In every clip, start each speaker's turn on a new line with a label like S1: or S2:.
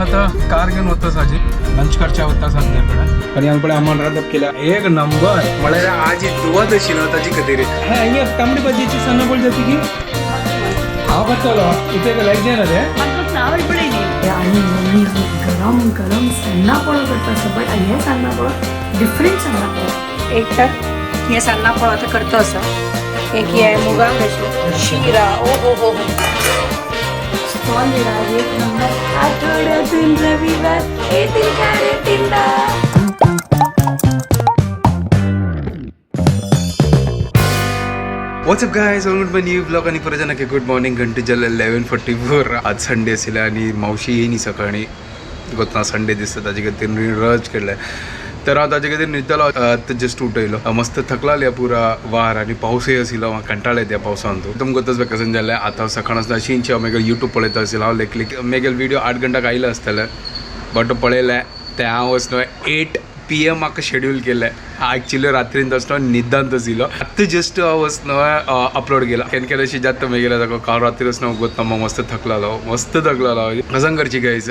S1: आता कार घेवन वता साजी लंच करच्या वता संध्याकाळ आणि हांगा पळय अम्मान रांदप केल्या एक नंबर म्हळ्यार आज दुवात आशिल्लो ताजी खातीर. हा तांबडी भाजयेची सन्ना बोल जाती की हांव खातलो इथे लायक जायना ते.
S2: आणि मम्मी गरम गरम सान्नां पोळो करता आसा, बट हे सान्नां पोळो डिफरंट सान्नां पोळो.
S3: एक तर हे सान्नां पोळो आतां करता आसा, एक हे मुगां कशी शिरा, ओ हो हो हो
S2: स्टॉल एक नंबर. आठवड्यातून रविवार येतील का रे तीनदा.
S1: What's up guys, welcome to my new blog आणि परत नक्की गुड मॉर्निंग. घंटे जाले 11:44. आज संडे आशिल्ले आणि मावशी येयनी सकाळी गोतना संडे दिसता ताजे खातीर रज केले तर हांव ताजे खातीर न्हिदतालो. आतां जस्ट उठयलो, मस्त थकलाले पुरा वार आणि पावसूय आशिल्लो, म्हाका कंटाळो त्या पावसान. तुमकां गोतच वेकेशन जालें. आतां हांव सकाळ आसतना अशींच हांव मागीर युट्यूब पळयता आशिल्लो. हांव लेखली मागीर व्हिडिओ 8 घंटाक आयलो आसतलें, बट पळयलें तें हांव वचनो 8 PM म्हाका शेड्यूल केलें. एक्चुअली रात्रीन तसलो निदांत आशिल्लो. आतां जस्ट हांव वचनो अपलोड केला. केन्ना केन्ना अशी जाता मागीर काल रात्री वचनो गोतना मस्त थकलालो, मस्त थकलालो. कसं करची गायज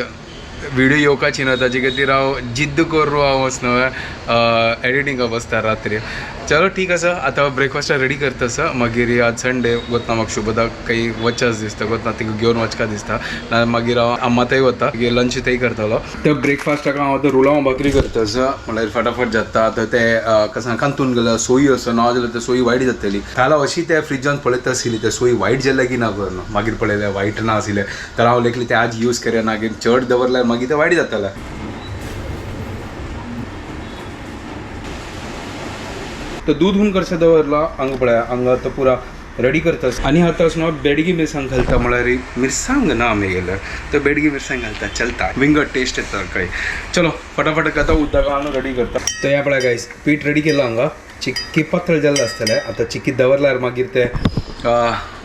S1: व्हिडिओ येवपाची ना ताजे खातीर हांव जिद्द करून हांव वचनो एडिटिंगाक बसता रात्री. चलो ठीक आसा, आतां ब्रेकफास्ट रेडी करता आसा. मागीर आज संडे गोतना म्हाका शुभदाक काही वचच दिसता, गोतना तिका घेवन वचका दिसता. ना मागीर हांव अम्मातय वता, मागीर लंच तेय करतलो. तर ब्रेकफास्टाक हांव आतां रुलाव भाकरी करता आसा, म्हणल्यार फटाफट जाता. आतां ते कसं कांतून गेल्या सोयी आसा, ना जाल्यार ते सोयी वायट जातली. काल हांव अशी ते फ्रिजान पळयता आशिल्ली ते सोयी वायट जाल्या की ना करून, मागीर पळयलें वायट ना आशिल्लें. तर हांव लेखली ते आज यूज करया, मागीर चड दवरल्यार मागीर ते वायट जातलें. तर दूध हून करशें दवरलां हांगा पळय, हांगा आतां पुरा रेडी करता. आनी आतां न्हू बेडगी मिरसांग घालता, म्हळ्यार मिरसांग ना आमी गेल्यार तर बेडगी मिरसांग घालता, चलता विंगड टेस्ट येता काय. चलो फटाफट आतां उदक घालून रेडी करता. तर ह्या पळय गायस पीठ रेडी केलां हांगा, चिक्की पातळ जाल्लें आसतलें. आतां चिक्की दवरल्यार मागीर ते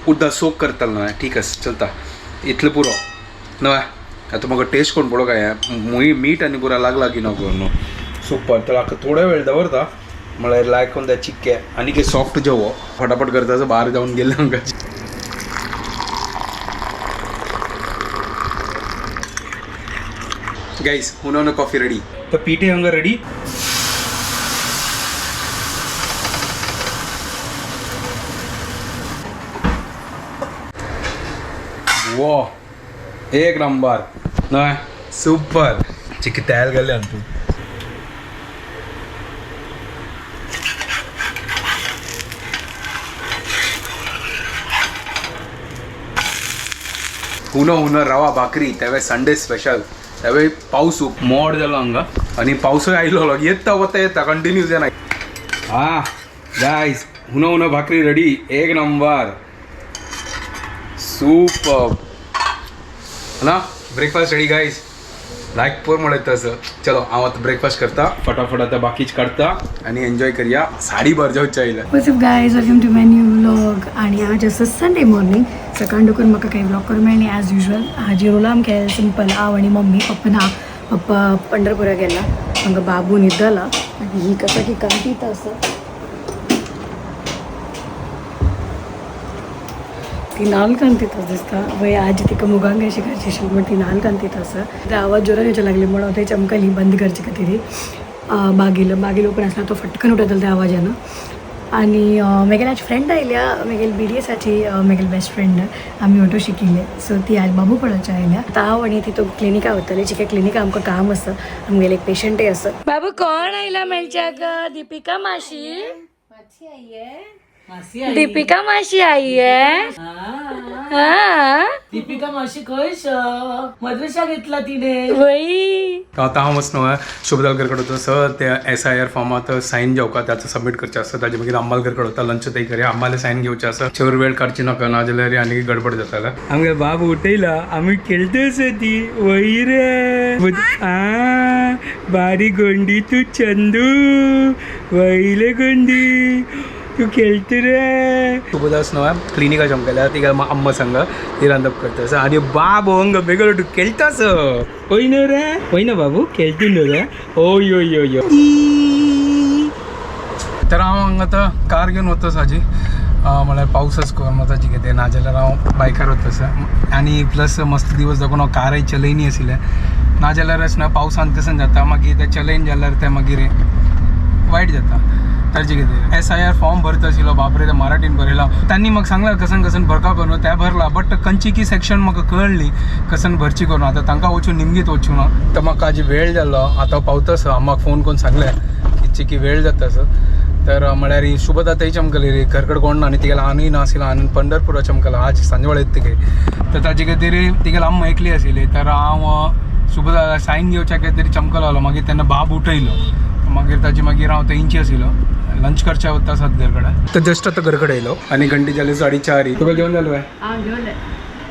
S1: उदक सोक करतलें न्हय. ठीक आसा, चलता इतलें पुरो न्हय. आतां म्हाका टेस्ट कोण पळोवंक काय मीठ आनी पुरा लागला की ना करून सुपर. तर आतां थोडो वेळ दवरता, म्हळ्यार लायक कोण त्या चिक्के आनी की सॉफ्ट जेवो. फटाफट करता असं बाहेर जाऊन गेले आमकां. गाईस हुनवनं कॉफी रेडी, तर पीठे हांगा रेडी. वा एक नंबर न्हय सुपर. चिक्की तयार केले तूं. हुनो हुनो रवा भाकरी त्यावेळी संडे स्पेशल. त्यावेळी पावस मोड जालो हांगा आनी पावसूय आयलो, येता वता येता कंटिन्यूस येना. हा गायज हुनो हुनो भाकरी रेडी, एक नंबर सुपर ना. ब्रेकफास्ट रेडी गायज, लायक पोर म्हणत तसं. चलो हांव आतां ब्रेकफास्ट करता फटाफट, आतां बाकीच काडता आनी एन्जॉय करया. 12:30 जावच्या आयल्या.
S2: What's up guys, welcome to my new vlog. आणि आज आसा संडे मॉर्निंग. सकाळ डुकून म्हाका काही व्लॉग करूंक मेळ्ळें ॲज युजल. हाजी रोला आमके सिंपल, हांव आनी मम्मी. पप्पा ना, पप्पा पंढरपुरा गेला. हांगा बाबू न्हिदला आनी ही कसा की कांतीत आसा, ती नाल कांतीत दिसता. वय आजी तिका मुगांक अशी करची आशिल्ली म्हण ती नाल कांतीत आसा. ते आवाज जोरान येवचे लागले म्हणून हांव ते चमकली बंद करचे खातीर. बागेलो बागेलो ओपन आसला तो फटकन उठयतलो त्या आवाजान. आणि म्हगेले आज फ्रेंड आयल्या, म्हगेले बी डी एसाची म्हगेले बेस्ट फ्रेंड, आमी ऑटो शिकिल्ले. सो ती आज बाबू पळोवच्या आयल्या. आतां हांव आनी ती तो क्लिनिका वतली, चिके क्लिनिका आमकां काम आसा, आमगेले एक पेशंटय आसा. बाबू कोण आयला मेळच्याक? दीपिका माशी, दीपिका माशी आई आहे. हा
S4: दीपिका माशी खंय मद्रेशा घेतला तिने
S2: वई.
S1: आता हांव वचनो शुभदालकर होतो सर, ते SIR फॉर्मात सायन जावका त्याचं सबमिट करचें आसता. ताजे मागीर अंबालकर होता लंच ते करया, आंबाले सायन घेवचे आसा. चड वेळ काडची नाका, ना जाल्यार आनी गडबड जाताले. आमगे बाब उठयला, आमी खेळतस ती वय रे आ बारीक गोंडी तू चंदू वयले गोंडी तू खेळत रे. शुभदास न्हय क्लिनिका चमकेल्या तिका अम्मा संग ती रांदप करता आनी बाब अंग बेगलो तू खेळतास वय न्हू रे, वय ना बाबू खेळती न्हू रे. ओय ओय ओय. तर हांव हांगा आतां कार घेवन वता साजी, म्हळ्यार पावसच करून वता जिके ना जाल्यार हांव बायकार वता. आनी प्लस मस्त दिवस दाखोवन हांव कारय चलयनी आशिल्लें. नाजाल्यारच ना पावसांत कसन जाता मागीर ते चॅलेंज जाल्यार ते मागीर वायट जाता. ताजे खातीर SIR form भरता आशिल्लो, बापरे ते मराठीन बरयला. तांणी म्हाका सांगला कसन कसन भरका करून, ते भरला बट खंयची की सेक्शन म्हाका कळ्ळी कसन भरची करून. आतां तांकां वचून निमगीत वचूं ना. तर म्हाका आज वेळ जाल्लो, आतां पावता अम्माक फोन करून सांगलें की चिकी वेळ जाता सर. तर म्हळ्यार ही शुभदा थंय चमकली रे, घरकड कोण ना आनी तिगेला आनूय ना आशिल्लो, आनंद पंढरपुरा चमकला आज सांजवेळ येत तिगे. तर ताजे खातीर तिगेला अम्मा एकली आशिल्ली. तर हांव शुभदा सायन घेवच्या खातीर चमकलो, मागीर तेन्ना बाब उठयलो, मागीर ताजी मागीर हांव थंयची आशिल्लो लंच करच्या वता सात घरकडे. तर जस्ट आतां घरकडे येयलो आनी घंटी जाली 4:30. तुका जेवण जालो काय?
S3: हांव जेवलें.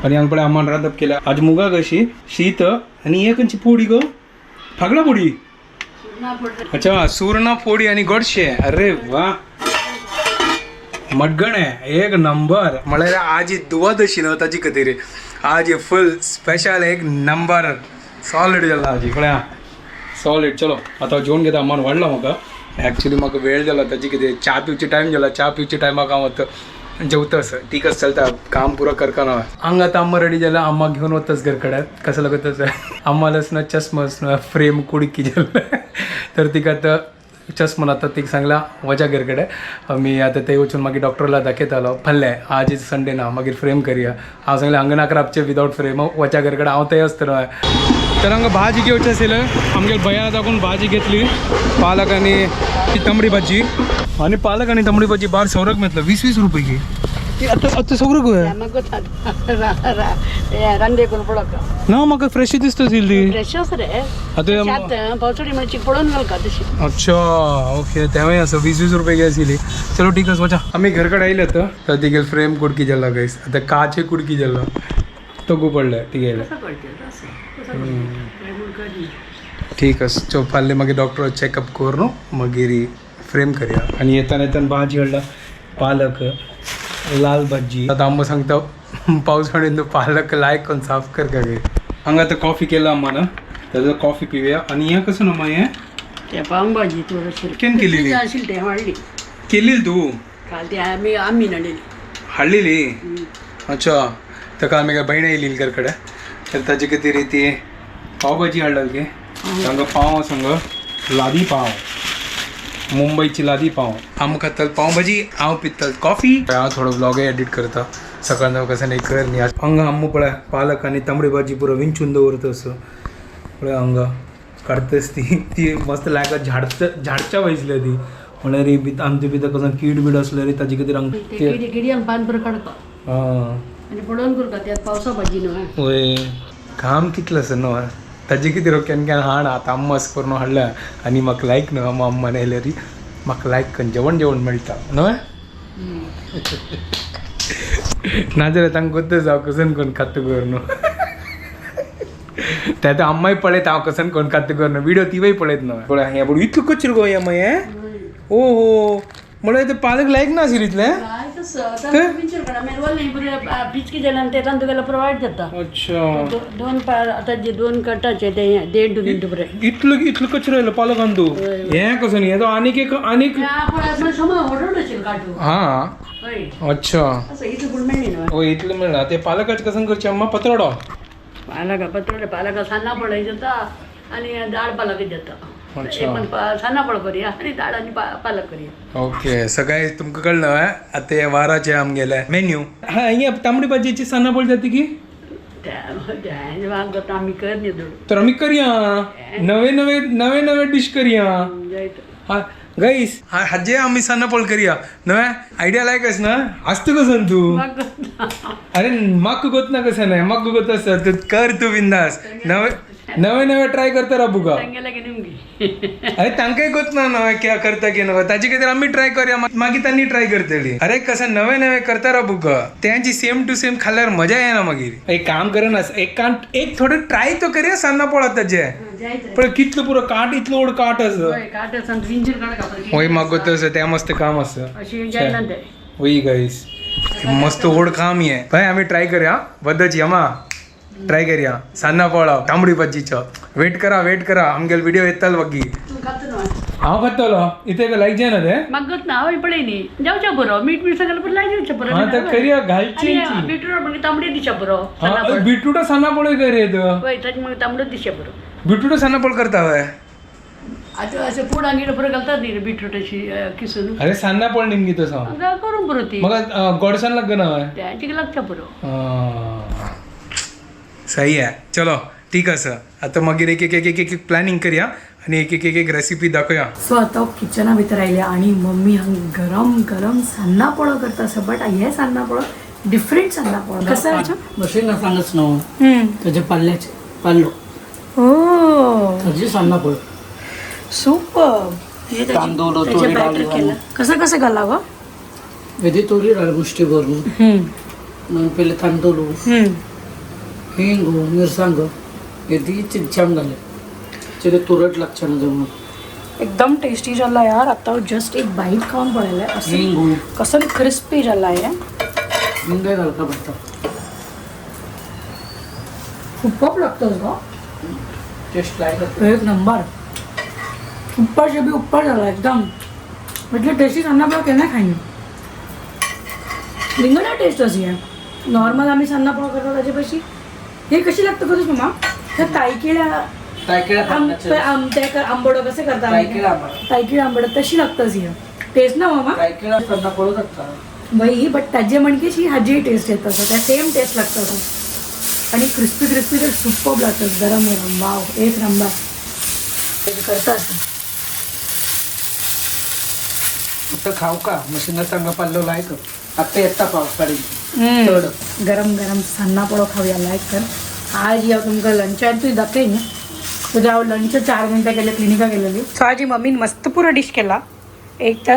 S1: आनी हांगा पळय अम्मान रांदप केल्या आज मुगा कशी शीत आनी हे खंयची पोडी गो, फागला पोडी. अच्छा, सुरणा फोडी आणि गोडशे. अरे वा, मटगण आहे एक नंबर. म्हळ्यार आज दुवादशी न्हू ताजी खातीर आज फुल स्पेशल एक नंबर सॉलिड जाला आजी पळया सॉलिड. चलो आतां जेवण घेता. अम्मान वाडला म्हाका, ॲक्च्युली म्हाका वेळ जाला ताजी कितें च्या पिवचे टायम जाला. च्या पिवचे टायमाक हांव आतां जेवतास. ठीक आसा, चलता काम पुरो करता ना. हांगा आतां अम्मा रेडी जाला, अम्मा घेवन वतास घर कडेन. कसं लागत तसं आम्हालाच ना चष्मा ना फ्रेम कुडकी जाल्लें. तर तिका आतां चष्मा ना, आतां तिका सांगला वजा घरकडे. मी आतां ते वचून मागीर डॉक्टरला दाखयतालो फाल्यां, आज संडे ना, मागीर फ्रेम करया. हांव सांगलें हांगा नाका राबचें विदावट फ्रेम, वचा घरकडे, हांव थंय आसतलो. तर हांगा भाजी घेवची आशिल्लें, आमगे भया दाखोवन भाजी घेतली, पालक आनी तांबडी भाजी. आनी पालक आनी तांबडी भाजी बार सौरक मेळटलो 20-20 रुपये की. आतां आतां सौरक
S3: रांदे करून पळोवका
S1: ना, म्हाका फ्रेश दिसता आशिल्ली.
S3: फ्रेश आसा रे.
S1: आतां
S3: पावसाळी म्हणची पळोवन घालका तशी.
S1: अच्छा ओके, तेवूय आसा 20-20 रुपये की आशिल्ली. चलो ठीक आसा, वचा. आमी घरकडे आयले आतां. तर तिगेल फ्रेम कुडकी जाला गायस, आतां काचे कुडकी जाला तगू पडले तिगेले. ठीक आसा, चो फाल्यां मागीर डॉक्टर चॅकअप करून मागीर फ्रेम करया. आनी येताना येताना भाजी हाडला, पालक लाल भाजी. आतां आम्मा सांगता पावसाळ्यान पालक लायक करून साफ कर का गे. हांगा आतां कॉफी केला अम्मान, ताजो कॉफी पिवया. आनी हें कसं न्हू हें
S3: ते पाव भाजी थोडीशी
S1: केन केलेली?
S3: आशिल्ली ते हाडली.
S1: केलेली तूं?
S3: काल ती आमी आमी हाडलेली.
S1: हाडलेली? अच्छा, ताका आमी काय भयण येयली घरकडे, तर ताजे खातीर ती पावभाजी हाडलेली. हांगा पाव आसा, हांगा लादी पाव, मुंबईची लादी पाव. आम खातल पावभाजी, हांव पितल कॉफी. हांव थोडो व्लॉगय एडिट करता सकाळ कसं नाही कर न्ही. हांगा आम्मू पळय पालक आनी तांबडी भाजी पुरो विंचून दवरता असो पळय. हांगा काडतस ती ती मस्त लायक झाडच्या झाडच्या वयसल्या ती. म्हळ्यार ही आमचे भितर कसं कीड बीड असले रे ताजे खातीर हांगा
S3: ते किडयांक पान बरें काडपा
S1: आं
S3: आनी पळोवन करता त्यात पावसा भाजी न्हू.
S1: वय, काम कितलें आसा न्हू ताजे कितें केन्ना केन्ना हाड. आतां अम्मा अशें करून हाडल्या आनी म्हाका लायक न्हू. अम्मा अम्मान येयल्यार म्हाका लायक करून जेवण जेवण मेळटा न्हय. नाजाल्यार तांकां गोत्त जावं कसन कोण खात्त करून. ते आतां अम्माय पळयता हांव कसन कोण खात्त करून व्हिडिओ तिवूय पळयत न्हय. पळय हें पूण इतलो कचरो गो हें मागीर. ओ हो, म्हळ्यार ते पालक लायक ना आशिल्लें इतलें.
S3: प्रोवायड जाता.
S1: अच्छा,
S3: दोन आतां जे दोन कटाचे ते देड दोन बरें.
S1: इतलो इतलो कचरो येयलो पालकान तूं हें कसो न्ही. तो आनीक एक आनीक हां अच्छा, हय इतलें मेळना ते पालकाचें कसं करचें अम्मा? पत्राडो
S3: पालक पत्रोडे पालक सान्नां पळय जाता आनी दाळ पालक जाता.
S1: अच्छा.
S3: सान्नां पळ करूया आनी दाळ आनी पालक करूया.
S1: ओके, सगळे तुमकां कळलं आतां हे वाराचे आमगेले मेन्यू. हा, हिंगा तांबडी भाजयेची सान्नां पळ जाता की
S3: जाता आमी कर न्ही धोड.
S1: तर आमी करया नवे नवे नवे नवे डिश करया. हा गाईस, हाजे आमी सान्नां पळ करया नवे आयडिया लायक आस ना. आसता कसं तूं? अरे म्हाका गोत ना कसं नाही, म्हाका गोत आसा तूं कर, तूं बिंदास नवे नवे नवे ट्राय करता राबू का. अरे तांकांय गोत ना नवे क्या करता की नवे, ताजे खातीर आमी ट्राय करया, मागीर तांणी ट्राय करतली. अरे कसं नवे नवे करता राबू का, त्यांची सेम टू सेम खाल्यार मजा येना मागीर. एक काम करना, एक काम एक थोडं ट्राय तो करया सान्नां पळत ताजे. पण कितलो पुरो काट, इतलो व्हड काट आसा. वय म्हाका गोत आसा तें मस्त काम आसा. वय गाईस, मस्त व्हड काम हें. भाई आमी ट्राय करया पद्दती अम्मा, ट्राय करया सान्नां पोळाव तांबडी भाजीचो. वेट करा वेट करा, आमगेलो व्हिडिओ येतालो मागीर. हांव खातलो इथे लायक जायना ते.
S4: मागत ना हांव पळय न्ही जावच्या बरो मीठ मिरसांग घालून लायक जावच्या बरो.
S1: हा, तर करया, घालची.
S4: बिटरूट म्हणजे तांबडे दिशा बरो.
S1: बिटरूट सान्ना पोळ करे तो.
S4: वय ताचे मागीर तांबडो दिशा बरो.
S1: बिटरूट सान्ना पोळ करता वय.
S4: आतां अशें पूड हांगेर बरो घालतात न्ही बिटरूट अशी किसून.
S1: अरे सान्ना पोळ निमगी तसो.
S4: करून बरो ती.
S1: म्हाका गोडसान लागना वय.
S4: तें लागता बरो.
S1: सही आहे. चलो ठीक आसा. आता मागीर एक एक एक एक एक प्लॅनिंग करया आणि एक एक एक एक रेसिपी दाखोवया.
S2: सो आता किचना भितर आयल्या आणि मम्मी हांग गरम गरम सान्ना पोळो करता आसा. बट हे सान्ना पोळो डिफरंट सान्ना पोळो कसं आहे?
S4: मशीन सांगच न्हू ताजे पाल्ल्याचे पाल्लो.
S2: हो.
S4: ताजे सान्ना पोळो.
S2: सुपर.
S4: तांदूळ, तुरी डाळ
S2: केलं कसं कसं घालावं?
S4: मेथी तुरी डाळ मुष्टी भरून, मग पहिले तांदूळ, हिंग, मिरसांग हे चिंचाम घाले चिरे तुरट लागच्या ना जमून.
S2: एकदम टेस्टी झाला यार. आता जस्ट एक बाईट खाऊन पडलेलं आहे असं
S4: हिंग.
S2: कसं क्रिस्पी झाला आहे.
S4: हिंग घालता पडता.
S2: खूप लागतो गं.
S4: टेस्ट लायक.
S2: एक नंबर. उप्पर बी उप्पर झाला एकदम. म्हटलं टेस्टी सान्ना पोळो केन्ना खायन. लिंगडा टेस्ट अशी आहे. नॉर्मल आम्ही सान्ना पोळो करतो त्याच्यापेक्षा हे कशी लागतं करूच मम्मा? त्या तायकिळा.
S4: तायकिळा.
S2: आमच्या आंबोडो कसं करतात?
S4: तायकिळा आंबा.
S2: तायकिळा आंबोडो तशी लागतं ही टेस्ट ना मामा?
S4: तायकिळा सान्ना पोळो करता.
S2: बाई बट ताजे म्हणकेशी हाजी टेस्ट येत असं त्या सेम टेस्ट लागतं असं आणि क्रिस्पी क्रिस्पी तर सुपर लागतं गरम गरम. वाव, एक नंबर करता असं.
S4: आता खाऊ का मशीनला चांगला पाल्लो लायक आता येता पाऊस पडेल चड.
S2: गरम गरम सान्ना पोळो खाऊया. लायक कर आज या तुमका लंचात तू दाखय न्ही तुझ्या हांव लंच 4 मिनटां केले क्लिनिका गेलेली. सो आज मम्मीन मस्त पुरो डिश केला. एक तर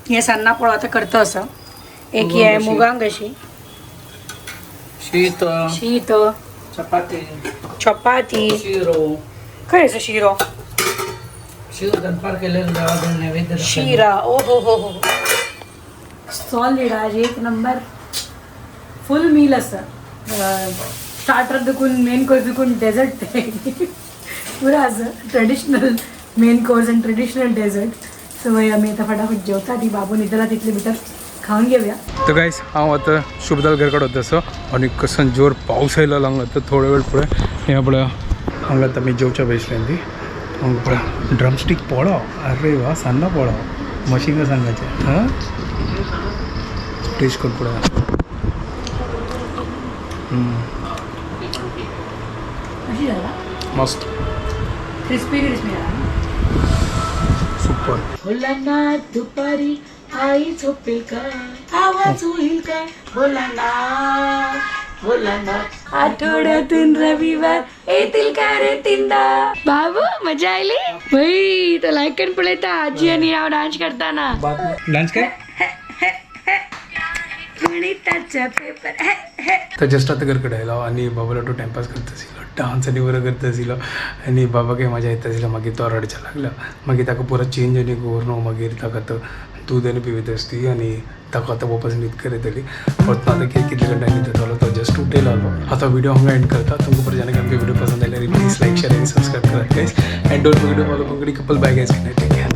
S2: हे सान्ना पोळो आता करता असं एक हे मुगांक अशी
S4: शीत.
S2: शीत.
S4: चपाती.
S2: चपाती.
S4: शिरो.
S2: खंय आसा शिरो?
S4: शिरो दनपार केलेलं देवाकडे नैवेद्य.
S2: शिरा ओ हो हो हो सॉलिड. आज एक नंबर फुल मील आसा. स्टार्टर देखून मेन कोर्स देखून डेझर्ट पुरा आसा. Traditional main course and traditional dessert. So मागीर आमी आतां फटाफट जेवता. ती बाबू न्हिदला तितले भितर खाऊन घेऊया.
S1: तर गाईस हांव आतां शुभदाल घरकडे होतो असो आणि कसन जोर पाऊस येयलो हांगा. तर थोडो वेळ पळय हे पळय हांगा आतां आमी जेवच्या बसल्यान ती हांगा पळय ड्रमस्टीक पोळो. अरे वा, सान्ना पोळो मशिंगा सांगाचें. हां टेस्ट करून पळय.
S2: कशी झाला?
S1: मस्त.
S2: क्रिस्पी क्रिस्पी झाला.
S1: सुपर.
S4: बोला ना दुपारी आई झोपेल का आवाज होईल का बोला ना बोला ना.
S2: आठवड्यातून रविवार येतील का रे तीनदा? बाबू मजा आली भाई. तो लायक पळयता आजी आणि हांव डान्स करताना.
S1: डान्स काय?
S2: गणिताचा पेपर.
S1: तर जस्ट आता घरकडे आयलो आणि बाबाला तो टाइमपास करत आशिल्लो डान्स आनी बरो करता आशिल्लो आनी बाबाकय मजा येता आशिल्लो. मागीर तो रडच्या लागलो. मागीर ताका पुरो चेंज आनी करून मागीर ताका आतां दूद आनी पिवयता आसती आनी ताका आतां वापस न्हीद करयतली. परत आतां कितले घंटे न्हिदतलो तो जस्ट उठयलो. आतां व्हिडिओ हांगा एंड करता. तुमकां परत जेन्ना आमचे व्हिडिओ पसंत आयल्यार प्लीज लायक, शेअर आनी सबस्क्रायब करात guys. And don't forget to follow Konkani couple. Bye guys, take care.